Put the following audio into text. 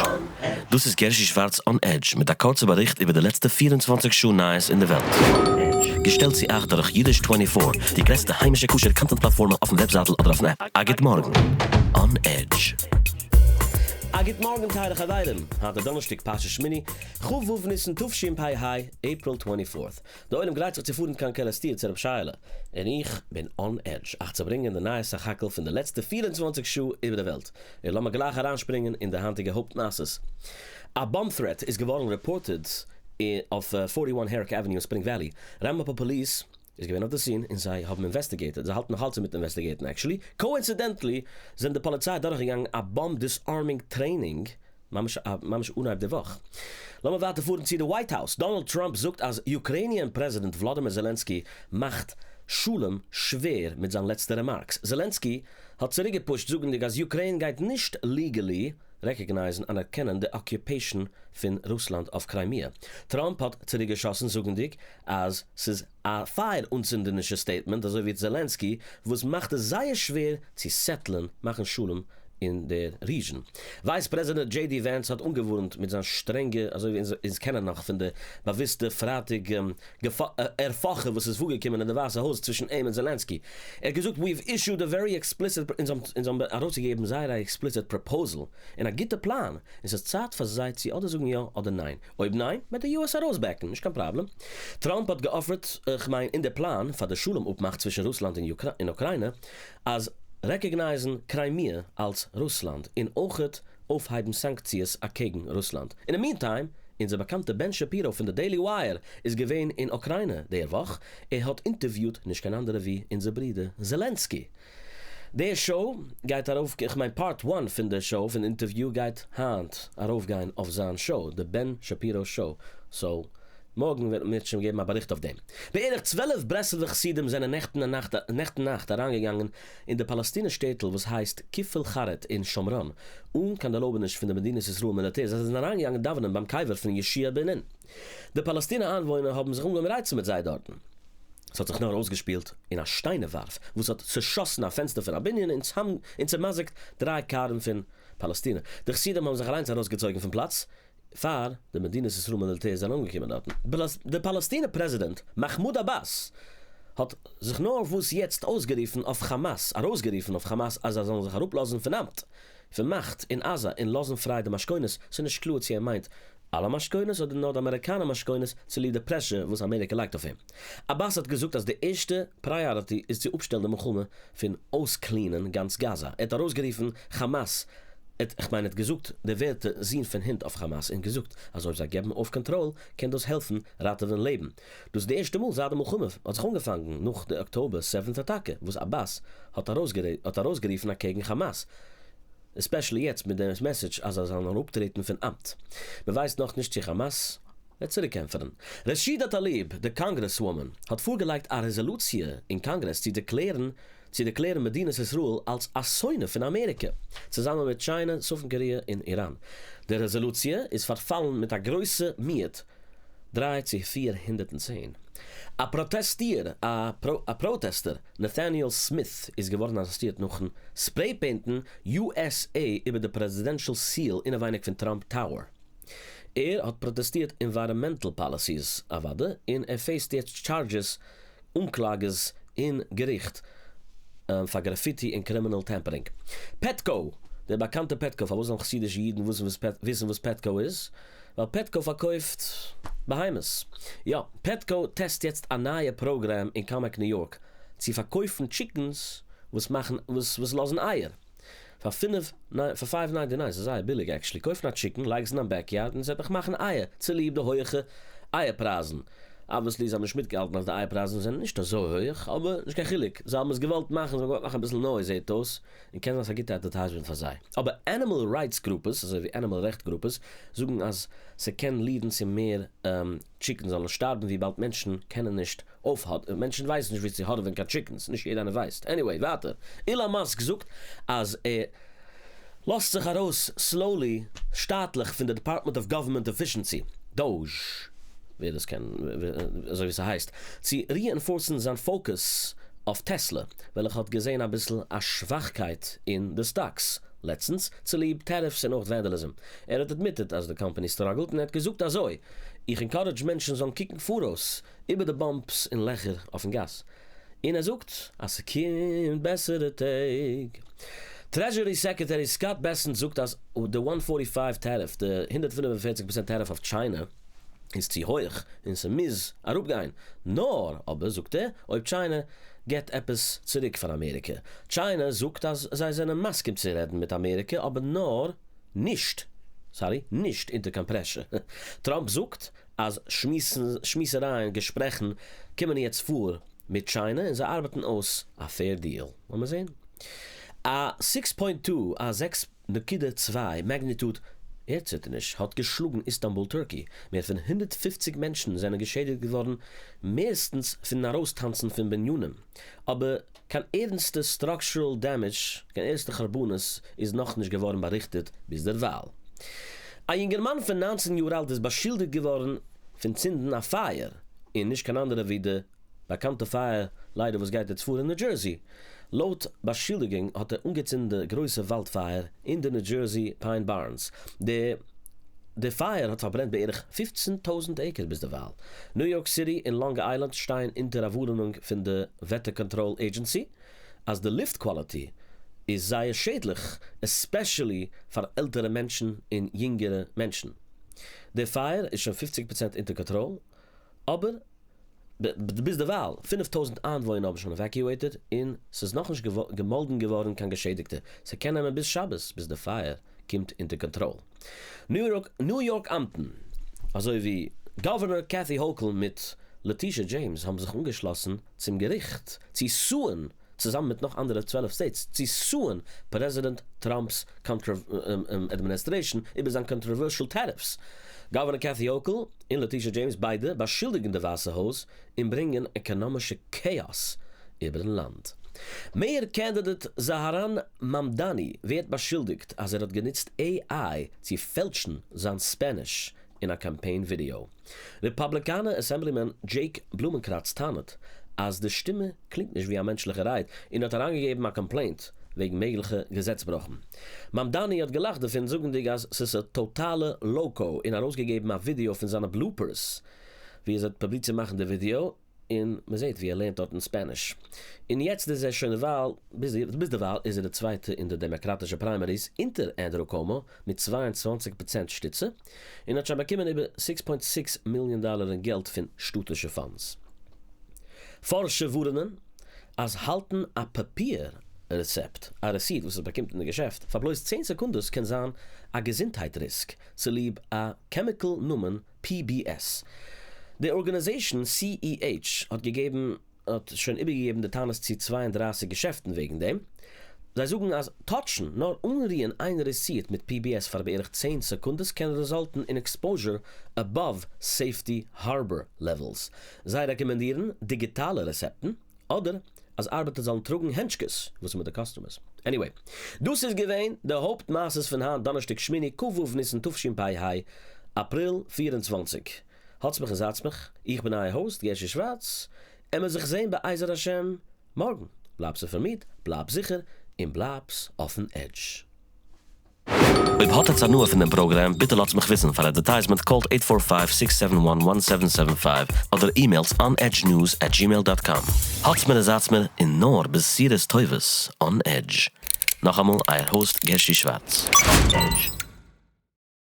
עדזש. דאס איז גערשי שווארץ אן עדזש מיט א קורצע באריכט איבער די לעצטע 24 שעה נייעס אין די וועלט. געשטעלט צו אייך דורך אידיש טווענטי פאר, די גרעסטע היימישע כשר content פלאטפארמע אויפן וועבזייטל אדער אויפן app. א גוט מארגן. אן עדזש. א גוט מארגן טייערע חברים, היינט איז דאנערשטאג פרשת שמיני, כ ו ניסן תשפ ה, April twenty fourth. די עולם גרייט זיך צו פארן קיין קערעסטיר צו רב שייעלע, און איך בין on edge אייך צו ברענגען די נייעס סך הכל פון די לעצטע 24 שעה איבער די וועלט, און לאמיר גלייך אריינשפרינגען אין די היינטיגע הויפט מעשות. א bomb threat איז געווארן reported אויף 41 Herrick Avenue אין ספרינג וואלי, ראמאפא פאליס איז געווען אויף די scene און זיי האבן investigated, זיי האלטן נאך אלץ אינמיטן investigate ן actually, coincidentally זענען די פאליציי דורכגעגאנגען א bomb disarming training ממש ממש אנהייב די וואך. לאמיר ווייטער פארן צו די ווייט האוז. דאנאלד טראמפ זאגט אז Ukrainian פרעזידענט וולאדימיר זעלענסקי מאכט שלום שווער מיט זיין לעצטע remarks. זעלענסקי האט צוריקגעפושט זאגנדיג אז Ukraine גייט נישט legally recognize ן אנערקענען די occupation פון רוסלאנד אויף קריימיע. טראמפ האט צוריקגעשאסן זאגנדיג אז ס'איז א פייער אנצינדענישע statement אזוי ווי זעלענסקי וואס מאכט עס זייער שווער צו settle ן מאכן שלום אין דער region. ווייס פרעזידענט דזשעי די ווענס האט אנגעווארנט מיט זיין שטרענגע, אזוי ווי אונז קענען נאך פון די באוויסטע פרייטאג עפאכע וואס איז פארגעקומען אין די ווייסע הויז צווישן אים און זעלענסקי. ער האט געזאגט we've issued a very explicit אונז האבן ארויסגעגעבן זייער א explicit proposal און א גוטע פלאן, און ס'איז צייט פאר זיי צו אדער זאגן יא אדער ניין. אויב ניין, וועט די US ארויסבעקן, נישט קיין פראבלעם. טראמפ האט געאפערט, כ'מיין אין די פלאן פאר די שלום אפמאך צווישן רוסלאנד און אוקריינע, אז recognize ן קריימיע אלס רוסלאנד און אויכעט אויפהייבן סאנקציעס אקעגן רוסלאנד. אין די meantime, אונזער באקאנטע בען שפירא פון די דעילי ווייער איז געווען אין אוקריינע דער וואך, ער האט אינטערוויוט נישט קיין אנדערע ווי אונזער ברודער זעלענסקי. די show גייט ארויף, איך מיין part 1 פון די show, פון די אינטערוויו גייט היינט ארויפגיין אויף זיין show, די בען שפירא show, so מארגן וועט מען שוין געבן א באריכט אויף דעם. בערך 12 ברסלב'ע חסידים זענען נעכטן נאכט נעכטן נאכט אריינגעגאנגען אין די פאלעסטינער שטעטל וואס הייסט כפל חרת אין שומרון, אן קיין דערלויבעניש פון די מדינת ישראל מיליטער. זיי זענען אריינגעגאנגען דאווענען ביים קבר פון יהושע בן נון. די פאלעסטינער איינוואוינער האבן זיך אנגעהויבן רייצן מיט זיי דארטן. ס'האט זיך נאר אויסגעשפילט אין א שטיינער ווארף וואס האט צעשאסן א פענסטער פון א בנין און צעמזיקט דריי קארן פון פאלעסטינע. די חסידים האבן זיך אליינס ארויסגעצויגן פון פלאץ פאר די מדינת ישראל מיליטער זענען אנגעקומען דארטן. די פאלעסטינער פרעזידענט מאכמוד אבאס האט זיך נאר וואס יעצט אויסגערופן אויף כאמאס, ארויסגערופן אויף כאמאס אז זיי זאלן זיך אראפלאזן פון אמט, פון מאכט אין עזה און לאזן פריי די משכונות, ס'איז נישט קלאר צו ער מיינט אלע משכונות אדער נאר די אמעריקאנער משכונות צוליב די pressure וואס אמעריקע לייגט אויף אים. אבאס האט געזאגט אז די ערשטע priority איז צו אפשטעלן די מלחמה פון אויסקלינען גאנץ גאזא. ער האט ארויסגערופן כאמאס, ער האט, כ'מיין ער האט געזאגט די ווערטער זון פון הונט אויף כאמאס און געזאגט אז אויב זיי געבן אויף קאנטראל קען דאס העלפן ראטעווען לעבן. דאס איז די ערשטע מאל זייט די מלחמה האט זיך אנגעפאנגן נאך די October 7 אטאקע וואס אבאס האט ארויסגערופן אקעגן כאמאס. Especially יעצט מיט דעם message אז זיי זאלן אראפטרעטן פון אמט. מען ווייסט נאך נישט צו כאמאס וועט צוריקענטפערן. ראשידא טאליב, די congresswoman, האט פארגעלייגט א רעזאלוציע אין קאנגרעס צו דערקלערן צו דערקלערן מדינת ישראל אלס א שונא פון אמעריקע, צוזאמען מיט טשיינע, צפון קאריע און איראן. די רעזאלוציע איז פארפאלן מיט א גרויסע מיעוט, 3 צו 410. א פראטעסטיר, א protester, נתניאל סמיט איז געווארן ארעסטירט נאכן spray paint ן USA איבער די presidential seal אינעווייניג פון טראמפ טאוער. ער האט פראטעסטירט environmental policies אוואדע, און ער face ט יעצט charges, אנקלאגעס אין געריכט פאר גראפיטי און criminal tampering. פעטקאו, דער באקאנטע פעטקאו, פארוואס זאלן חסידישע אידן וויסן וואס פעטקאו איז? ווייל פעטקאו פארקויפט בהמות. יא, פעטקאו test יעצט א נייע פראגראם אין קאמעק ניו יארק צו פארקויפן chickens וואס מאכן וואס וואס לאזן אייער פאר פינף פאר 5.99. ס'איז זייער ביליג actually. קויפן א chicken, לייג עס אין דיין backyard און עס וועט דיך מאכן אייער צוליב די הויכע אייער פרייזן. Obviously זיי האבן נישט מיטגעהאלטן אז די אייער פרייזן זענען נישט אזוי הויך, אבער נישט קיין חילוק, זיי האבן עס געוואלט מאכן, זיי האבן געוואלט מאכן אביסל noise זעט אויס, און קען זיין ס'איז א גוטע advertisement פאר זיי. אבער animal rights גרופעס, אזוי ווי animal רעכט גרופעס, זאגן אז ס'קען lead ן צו מער chickens זאלן שטארבן וויבאלד מענטשן קענען נישט אויפהאדעווען, מענטשן ווייסן נישט ווי צו האדעווען קיין chickens, נישט יעדער איינער ווייסט. Anyway, ווייטער. אילאן מאסק זאגט אז ער לאזט זיך ארויס slowly, שטאטליך, פון די Department of Government Efficiency, DOGE, ווער דאס קען, אזוי ווי ס'הייסט, צו reinforce ן זיין focus אויף טעסלע, וועלכע האט געזען אביסל א שוואכקייט אין די stocks. לעצטנס, צוליב טעריפס און אויך וואנדאליזם. ער האט admitted אז די קאמפאני struggle ט און ער האט געזאגט אזוי, איך encourage מענטשן זאלן קוקן פאראויס איבער די bumps און לעכער אויפן גאס. און ער זאגט אז ס'קומט בעסערע טעג. Treasury Secretary Scott Bessent זאגט אז די 145 טאריף, די 145% טאריף אויף China, איז צו הויך און ס'מוז אראפגיין. נאר, אבער, זאגט ער, אויב China געט עפעס צוריק פאר אמעריקע. China זאגט אז זיי זענען מסכים צו רעדן מיט אמעריקע, אבער נאר נישט, sorry, נישט אונטער קיין pressure. טראמפ זאגט אז שמועסערייען, געשפרעכן קומען יעצט פאר מיט China און זיי ארבעטן אויס א fair deal. לאמיר זען. א 6.2, א 6.2 magnitude ערדציטערניש האט געשלאגן איסטאנבול, Turkey. מער פון 150 מענטשן זענען געשעדיגט געווארן, מערסטנס פון ארויסטאנצן פון בנינים. אבער קיין ערנסטע structural damage, קיין ערנסטע חורבנות איז נאכנישט געווארן באריכטעט ביז דערווייל. א יונגערמאן פון 19 יאר אלט איז באשולדיגט געווארן פון צינדן א פייער, און נישט קיין אנדערע ווי די באקאנטע פייער ליידער וואס גייט יעצט פאר אין ניו דזשערסי. לויט באשולדיגונג האט ער אנגעצינדן די גרויסע וואלד פייער אין די ניו דזשערסי Pine Barrens. די פייער האט פארברענט בערך 15,000 acre ביז דערווייל. ניו יארק סיטי און לאנג איילענד שטייען אונטער א ווארענונג פון די weather control agency אז די לופט quality איז זייער שעדליך, especially פאר עלטערע מענטשן און יונגערע מענטשן. די פייער איז שוין 50% אונטער קאנטראל, אבער ביז דערווייל 5,000 איינוואוינער האבן שוין evacuated און ס'איז נאכנישט געמאלדן געווארן קיין געשעדיגטע. ס'קען נעמען ביז שבת ביז די פייער קומט אונטער קאנטראל. ניו יארק אמטן, אזוי ווי Governor Kathy Hochul מיט Letitia James האבן זיך אנגעשלאסן צום געריכט צו sue ען צוזאמען מיט נאך אנדערע 12 states צו sue ען President Trump's administration איבער זיין controversial tariffs. Governor Kathy Hochul און Letitia James ביידע באשולדיגן די ווייסע הויז אין ברענגען עקאנאמישע כאאס איבערן לאנד. Mayor candidate זאהראן מאמדאני ווערט באשולדיגט אז ער האט גענוצט AI צו פעלשן זיין Spanish אין א קאמפיין ווידעא. רעפובליקאנער Assemblyman Jake Blumencranz טענה'ט אז די שטימע קלינגט נישט ווי א מענטשליכע רייד און האט אריינגעגעבן א complaint וועגן מעגליכע געזעצבראכן. מאמדאני האט געלאכט דערפון זאגנדיג אז ס'איז א טאטאלע loco און ארויסגעגעבן א ווידעא פון זיינע bloopers ווי ער האט פרובירט צו מאכן די ווידעא און מען זעט ווי ער לערנט דארט אין Spanish. און יעצט איז ער שוין דערווייל, ביז דערווייל איז ער דער צווייטער אין די דעמאקראטישע primaries אונטער Andrew Cuomo מיט 22% שטיצע און האט שוין באקומען איבער 6.6 מיליאן דאלאר אין געלט פון שטאטישע funds. פארשער ווארענען אז האלטן א פאפיר receipt, א receipt וואס עס באקומט אין די געשעפט, פאר בלויז 10 סעקונדעס קען זיין א געזונטהייט risk צוליב א chemical נאמען PBS. די organization CEH האט געגעבן האט שוין איבערגעגעבן די טענות צו 32 געשעפטן וועגן דעם. זיי זאגן אז touch ן, נאר אנרירן איין receipt מיט PBS פאר בערך 10 סעקונדעס קען result ן אין exposure above safety harbor levels. זיי רעקאמענדירן דיגיטאלע receipt ן אדער אז ארבעטער זאלן טראגן הענטשקעס וואס מיט די customers. Anyway, דאס איז געווען די הויפט מעשות פון היינט דאנערשטאג שמיני כ"ו ניסן תשפ"ה, אפריל 24. האטס מיך און זייטס מיך, איך בין אייער host, גערשי שווארץ, און מיר זיך זען בעזר השם מארגן. בלייבטס אינפארמירט, בלייב זיכער און בלייבטס אויפן edge. אויב האט עטס הנאה פון דעם פראגראם, ביטע לאזט מיך וויסן. פאר advertisement call 845-671-1775 אדער email ט onedgenews@gmail.com. האטס מיר און זייטס מיר און נאר בשורות טובות on edge. נאכאמאל, אייער host גערשי שווארץ. Edge.